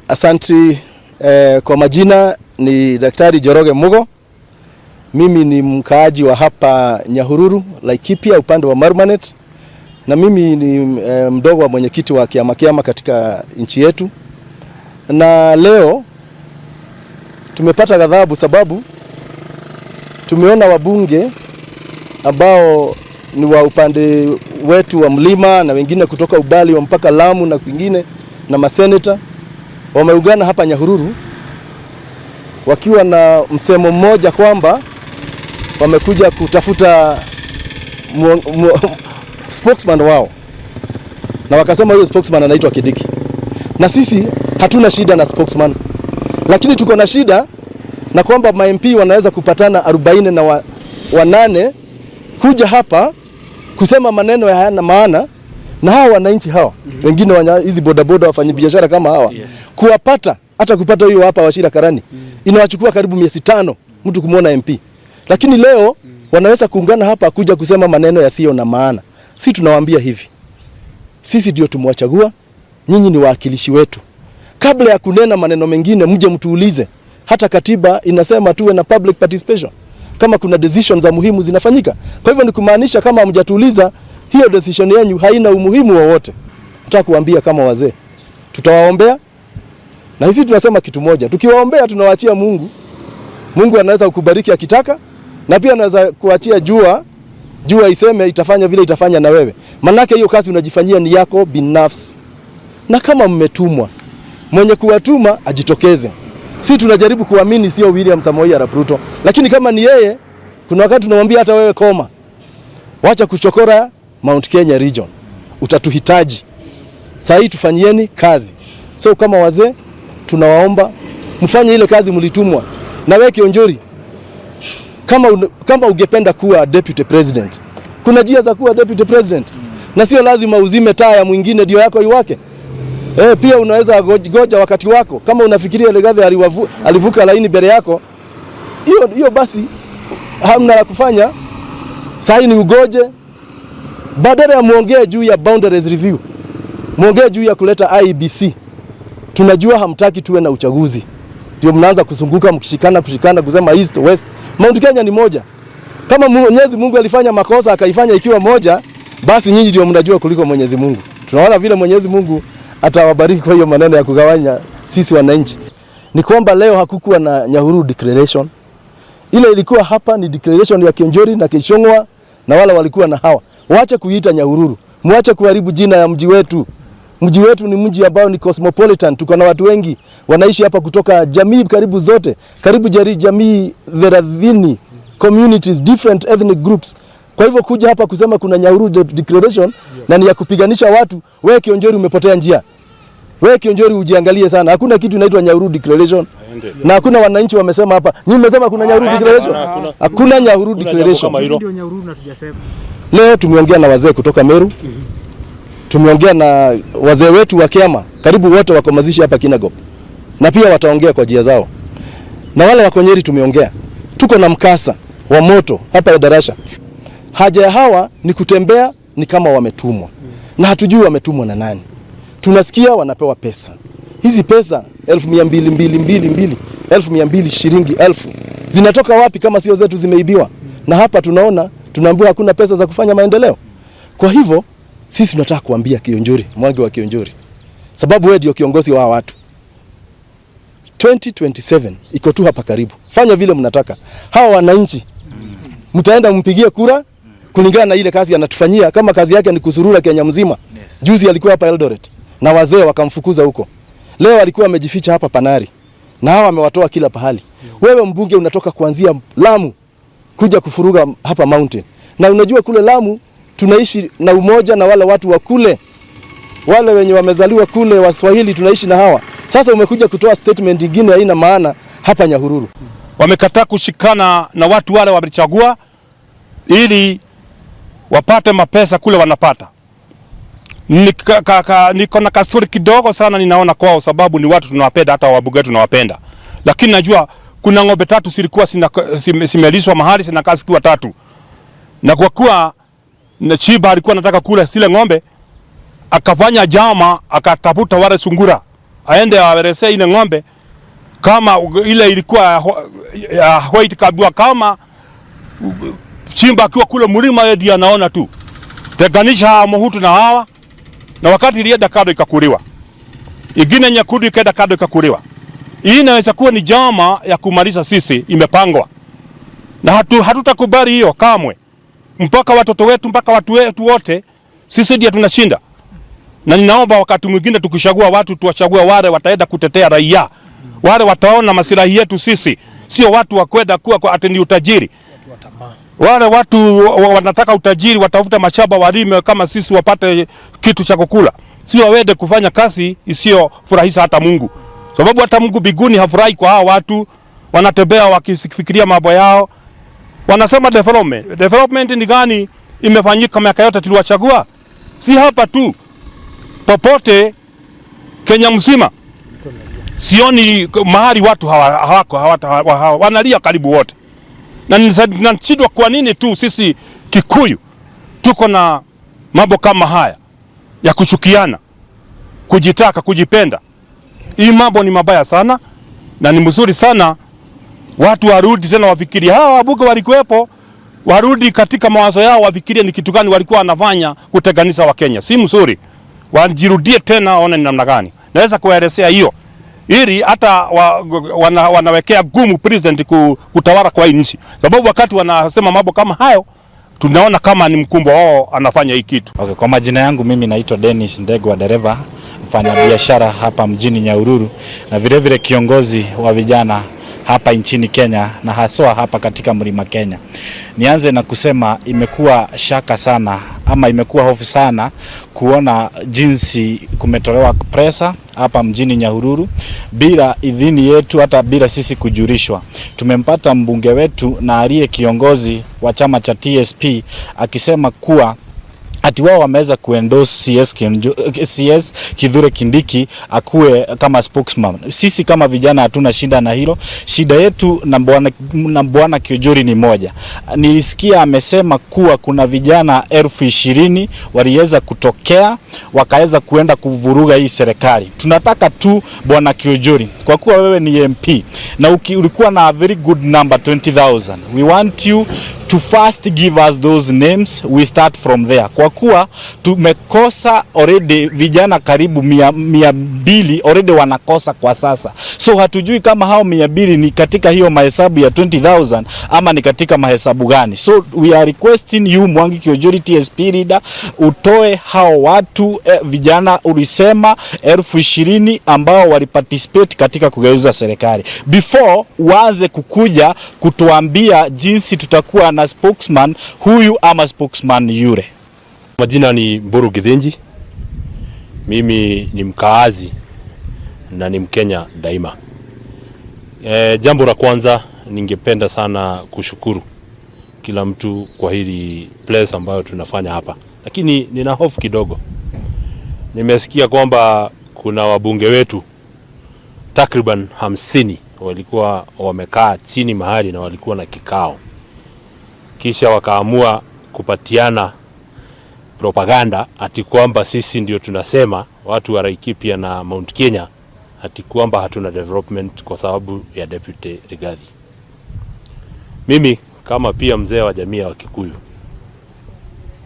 Asanti. Kwa majina ni Daktari Njoroge Mugo. Mimi ni mkaaji wa hapa Nyahururu, Laikipia, upande wa Marmanet, na mimi ni mdogo wa mwenyekiti wa Kiama Kiama katika nchi yetu, na leo tumepata ghadhabu sababu tumeona wabunge ambao ni wa upande wetu wa mlima na wengine kutoka ubali wa mpaka Lamu na kwingine na maseneta wameungana hapa Nyahururu wakiwa na msemo mmoja kwamba wamekuja kutafuta spokesman wao, na wakasema huyo spokesman anaitwa Kindiki. Na sisi hatuna shida na spokesman, lakini tuko na shida na kwamba ma MP wanaweza kupatana 48 kuja hapa kusema maneno hayana maana, na hawa wananchi hawa wengine wanya hizi bodaboda wafanyabiashara kama hawa kuwapata, hata kupata huyo hapa Wachira Karani inawachukua karibu miezi 5 mtu kumwona MP, lakini leo wanaweza kuungana hapa kuja kusema maneno yasiyo na maana. Sisi tunawaambia hivi, sisi ndio tumewachagua, nyinyi ni wawakilishi wetu. Kabla ya kunena maneno mengine, mje mtuulize. Hata katiba inasema tuwe na public participation kama kuna decisions za muhimu zinafanyika. Kwa hivyo ni kumaanisha kama hamjatuuliza, hiyo decision yenu haina umuhimu wowote. Nataka kuambia kama wazee, tutawaombea na sisi tunasema kitu moja, tukiwaombea tunawaachia Mungu. Mungu anaweza kukubariki akitaka, na pia anaweza kuachia jua, jua iseme itafanya vile itafanya na wewe, manake hiyo kazi unajifanyia ni yako binafsi, na kama mmetumwa, mwenye kuwatuma ajitokeze. Si tunajaribu kuamini sio William Samoei Arap Ruto, lakini kama ni yeye, kuna wakati tunamwambia hata wewe koma, wacha kuchokora Mount Kenya region, utatuhitaji. Sasa hii tufanyieni kazi. So kama wazee tunawaomba mfanye ile kazi mlitumwa. Na wewe Kiunjuri, kama ungependa kuwa deputy president, kuna njia za kuwa deputy president, na sio lazima uzime taa ya mwingine ndio yako iwake. Pia unaweza goja wakati wako. Kama unafikiria Rigathi alivuka laini mbele yako, hiyo hiyo basi hamna la kufanya. Sasa ni ugoje, badala ya muongee juu ya boundaries review, muongee juu ya kuleta IEBC. Tunajua hamtaki tuwe na uchaguzi, ndio mnaanza kuzunguka mkishikana kushikana kusema east west. Mount Kenya ni moja. Kama Mwenyezi Mungu alifanya makosa akaifanya ikiwa moja, basi nyinyi ndio mnajua kuliko Mwenyezi Mungu. Tunaona vile Mwenyezi Mungu atawabariki kwa hiyo maneno ya kugawanya sisi wananchi. Ni kwamba leo hakukuwa na Nyahururu declaration. Ile ilikuwa hapa ni declaration ya Kiunjuri na Kishongwa na wala walikuwa na hawa. Waache kuiita Nyahururu. Mwache kuharibu jina ya mji wetu. Mji wetu ni mji ambao ni cosmopolitan. Tuko na watu wengi wanaishi hapa kutoka jamii karibu zote, karibu jamii 30 communities, different ethnic groups. Kwa hivyo kuja hapa kusema kuna Nyahururu declaration na ni ya kupiganisha watu, wewe Kiunjuri umepotea njia. Wewe Kiunjuri ujiangalie sana. Hakuna kitu inaitwa Nyahururu declaration. Na hakuna wananchi wamesema hapa. Nyinyi mmesema kuna Nyahururu declaration? Hakuna Nyahururu declaration. Ndio Nyahururu na tujasema. Leo tumeongea na wazee kutoka Meru, tumeongea na wazee wetu wa Kiama, karibu wote wako mazishi hapa Kinangop, na pia wataongea kwa njia zao, na wale wako Nyeri tumeongea. Tuko na mkasa wa moto hapa Endarasha. Haja ya hawa ni kutembea, ni kama wametumwa, na hatujui wametumwa na nani. Tunasikia wanapewa pesa, hizi pesa 200,000 mbili mbili mbili 200,000 shilingi elfu zinatoka wapi kama sio zetu zimeibiwa? Na hapa tunaona tunaambiwa hakuna pesa za kufanya maendeleo. Kwa hivyo sisi tunataka kuambia Kiunjuri, Mwangi wa Kiunjuri, sababu wewe ndio kiongozi wa watu. 2027 iko tu hapa karibu, fanya vile mnataka. Hawa wananchi mtaenda mpigie kura kulingana na ile kazi anatufanyia. Kama kazi yake ni kusurura Kenya mzima. Juzi alikuwa hapa Eldoret na wazee wakamfukuza huko. Leo alikuwa amejificha hapa Panari na hawa amewatoa kila pahali. Wewe mbunge unatoka kuanzia Lamu kuja kufuruga hapa mountain, na unajua kule Lamu tunaishi na umoja na wale watu wa kule, wale wenye wamezaliwa kule Waswahili tunaishi na hawa. Sasa umekuja kutoa statement nyingine haina maana hapa Nyahururu. Wamekataa kushikana na watu wale walichagua ili wapate mapesa kule wanapata. Niko na kasuri kidogo sana ninaona kwao, sababu ni watu tunawapenda, hata wabunge tunawapenda, lakini najua kuna ng'ombe tatu zilikuwa zimelishwa mahali zinakaa zikiwa tatu, na kwa kuwa na Chiba alikuwa anataka kula zile ng'ombe, akafanya jama, akatafuta wale sungura, Aende awaelezee ile ng'ombe kama ile ilikuwa ya white kabua, kama simba akiwa kule mlima, yeye ndiye anaona tu. Tenganisha hawa Muhutu na hawa, na wakati ilienda kado ikakuliwa, ingine nyekundu ikaenda kado ikakuliwa. Hii inaweza kuwa ni njama ya kumaliza sisi, imepangwa na hatutakubali hiyo kamwe, mpaka watoto wetu, mpaka watu wetu wote, sisi ndiye tunashinda. Na ninaomba wakati mwingine tukichagua watu tuwachague wale wataenda kutetea raia, wale wataona masilahi yetu sisi, sio watu wa kwenda kuwa kwa ati ni utajiri. Wale watu wanataka utajiri, watafuta mashamba walime kama sisi, wapate kitu cha kukula, sio wawende kufanya kazi isiyofurahisha hata Mungu, sababu hata Mungu mbinguni hafurahi kwa hawa watu wanatembea wakifikiria mambo yao. Wanasema development. Development ni gani imefanyika miaka yote tuliwachagua? Si hapa tu, popote Kenya mzima. Sioni mahali watu hawako wanalia karibu wote, na nashindwa kwa nini tu sisi Kikuyu tuko na mambo kama haya ya kuchukiana, kujitaka, kujipenda. Hii mambo ni mabaya sana, na ni mzuri sana watu warudi tena wafikirie. Hawa wabunge walikuwepo, warudi katika mawazo yao, wafikirie ni kitu gani walikuwa wanafanya kutenganisha Wakenya. Si mzuri, wajirudie tena, waone ni namna gani naweza kuelezea hiyo, ili hata wanawekea gumu president kutawala kwa hii nchi, sababu wakati wanasema mambo kama hayo tunaona kama ni mkumbwa wao anafanya hii kitu. Okay, kwa majina yangu mimi naitwa Dennis Ndegwa, dereva mfanyabiashara hapa mjini Nyahururu na vilevile kiongozi wa vijana hapa nchini Kenya na haswa hapa katika Mlima Kenya. Nianze na kusema imekuwa shaka sana ama imekuwa hofu sana kuona jinsi kumetolewa presa hapa mjini Nyahururu bila idhini yetu, hata bila sisi kujulishwa. Tumempata mbunge wetu na aliye kiongozi wa chama cha TSP akisema kuwa ati wao wameweza kuendorse CS Kithure Kindiki akuwe kama spokesman. Sisi kama vijana hatuna shida na hilo. Shida yetu na bwana Kiunjuri ni moja. Nilisikia amesema kuwa kuna vijana 20,000 waliweza kutokea wakaweza kuenda kuvuruga hii serikali. Tunataka tu bwana Kiunjuri, kwa kuwa wewe ni MP na ulikuwa na a very good number 20,000. We want you to first give us those names, we start from there. Kwa kuwa tumekosa already vijana karibu 200 already wanakosa kwa sasa, so hatujui kama hao 200 ni katika hiyo mahesabu ya 20,000 ama ni katika mahesabu gani. So we are requesting you Mwangi Kiunjuri, TSP leader, utoe hao watu vijana ulisema 20,000 ambao waliparticipate katika kugeuza serikali before uanze kukuja kutuambia jinsi tutakuwa na spokesman huyu ama spokesman yule. Majina ni Mburu Githinji. Mimi ni mkaazi na ni Mkenya daima. Jambo la kwanza ningependa sana kushukuru kila mtu kwa hili place ambayo tunafanya hapa, lakini nina hofu kidogo. Nimesikia kwamba kuna wabunge wetu takriban 50 walikuwa wamekaa chini mahali na walikuwa na kikao, kisha wakaamua kupatiana propaganda ati kwamba sisi ndio tunasema watu wa Laikipia na Mount Kenya ati kwamba hatuna development kwa sababu ya Deputy Rigathi. Mimi kama pia mzee wa jamii ya Wakikuyu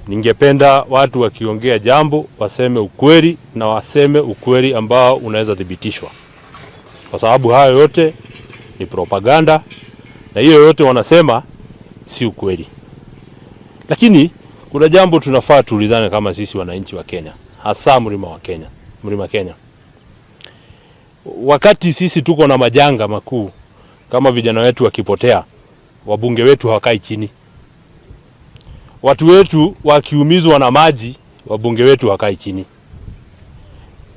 ningependa watu wakiongea jambo waseme ukweli na waseme ukweli ambao unaweza thibitishwa, kwa sababu hayo yote ni propaganda na hiyo yote wanasema si ukweli. Lakini kuna jambo tunafaa tuulizane kama sisi wananchi wa Kenya, hasa mlima wa Kenya, mlima Kenya. Wakati sisi tuko na majanga makuu kama vijana wetu wakipotea, wabunge wetu hawakai chini. Watu wetu wakiumizwa na maji, wabunge wetu hawakai chini.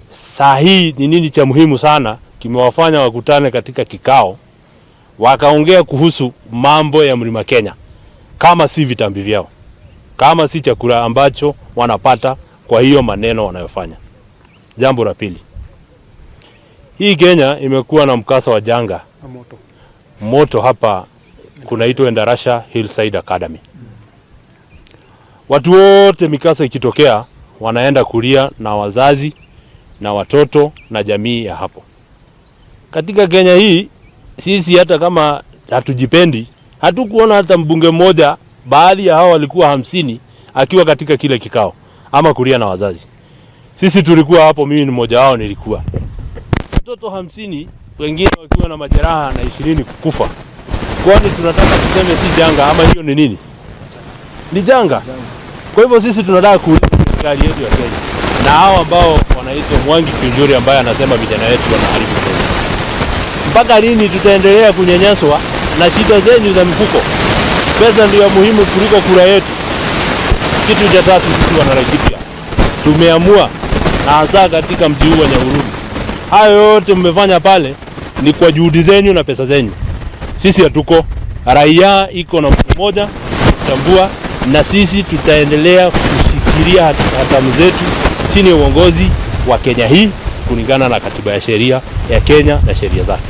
Saa hii ni nini cha muhimu sana kimewafanya wakutane katika kikao wakaongea kuhusu mambo ya mlima Kenya, kama si vitambi vyao, kama si chakula ambacho wanapata kwa hiyo maneno wanayofanya. Jambo la pili, hii Kenya imekuwa na mkasa wa janga moto, moto hapa kunaitwa Endarasha Hillside Academy. Watu wote mikasa ikitokea wanaenda kulia na wazazi na watoto na jamii ya hapo. Katika Kenya hii sisi hata kama hatujipendi, hatukuona hata mbunge mmoja, baadhi ya hao walikuwa 50 akiwa katika kile kikao ama kulia na wazazi. Sisi tulikuwa hapo, mimi ni mmoja wao nilikuwa. Watoto 50 wengine wakiwa na majeraha na 20 kukufa. Kwani tunataka tuseme si janga ama hiyo ni nini? Ni janga. Kwa hivyo sisi tunataka kuuliza serikali yetu ya Kenya na hao ambao wanaitwa Mwangi Kiunjuri ambaye anasema vijana wetu wanaharibu Kenya. Mpaka lini tutaendelea kunyanyaswa na shida zenyu za mifuko? Pesa ndio muhimu kuliko kura yetu. Kitu cha tatu, sisi wana Laikipia tumeamua, na hasa katika mji huu wa Nyahururu, hayo yote mmefanya pale ni kwa juhudi zenyu na pesa zenyu. Sisi hatuko, raia iko na mtu mmoja tambua, na sisi tutaendelea kushikilia hatamu zetu chini ya uongozi wa Kenya hii kulingana na katiba ya sheria ya Kenya na sheria zake.